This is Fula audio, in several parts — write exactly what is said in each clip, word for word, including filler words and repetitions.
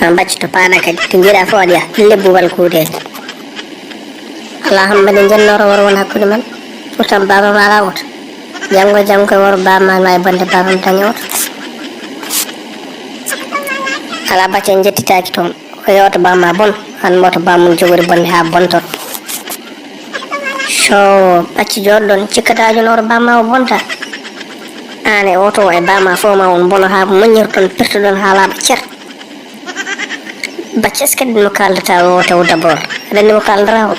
An bacci to paɗa kadi, to njiɗa fof aɗa yaha, lebbuwal kuudeeje. Alaa hannde mbaɗen jennoro woro won hakkunde men. Pourtant baaba ma alaa oto. Janngo e janngo koye woro baaba ma waawi bonde baaba ma daña oto. Alaa bacci en njettitaaki toon. Ko yewta baaba ma bon, an moto baaba mum jogori bonde haa bonto. So bacci jooɗo ɗon, cikkata jooni woro baaba ma o bonta. Aan e oto o e baaba ma fof ma on mbono haa moññirton, pirtoɗon haa laaɓa cer. Bacci, est-ce que ɗin mo kaldata o taw d'abord? Aɗa anndi mo kaldata o?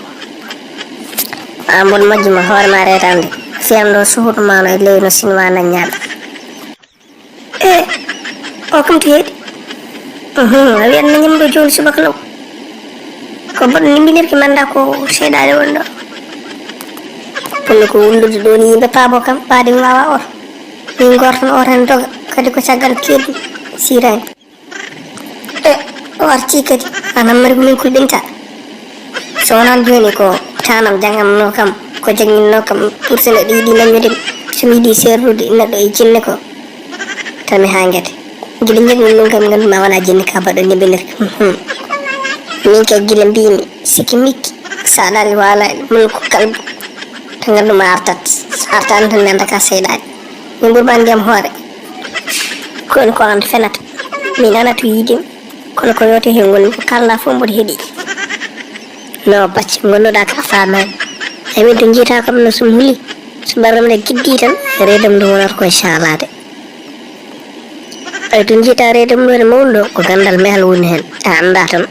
An bon majjuma hoore ma reetande. Fiyam ɗo suhuɗo ma no e leydi no sinwa naññaaɓe. E, o kam to heedi. Uhum, a wiyat nañam ɗo jooni subaka law. Ko boɗo nimbinirki manda ko seyɗaane woni ɗo. Kono ko wullude ɗo ni yimɓe paabo kam, ɓaade mi wawa oto. Min gortan oto en doga, kadi ko caggal keedi sirani. E, o arti kadi, anan mari ko min kulɓinta. So wonaan jooni ko tanam jangam no kam, ko jangin no kam, pour so neɗɗo yiɗi nañude, so mi yiɗi serrude neɗɗo e jinne ko, tan mi haa ngete. Gila jangin ɗum kam, nganndu ma wona jinne ka baɗɗo nimbinirki. Mhm. Min kay gila mbimi, siki mikki, sa ɗali wala mun ko kalbu. To nganndu ma artat, sa artani tan mi annda ka seyɗaani. Min ɓurɓe anndi am hoore. Ko en ko an fenata. Min ana to yiidim. Kono ko yewte he ngoni ko kalla fof mboɗo heɗi. No bacci gonnoɗa ka faamaani. Ay min to jiita kam no sum huli. So ɓerɗam nde giddi tan, reedam ndu wonata ko e saalaade. Ay to jiita reedam ndu ene mawɗo, ko gandal mehal woni hen. A annda tan.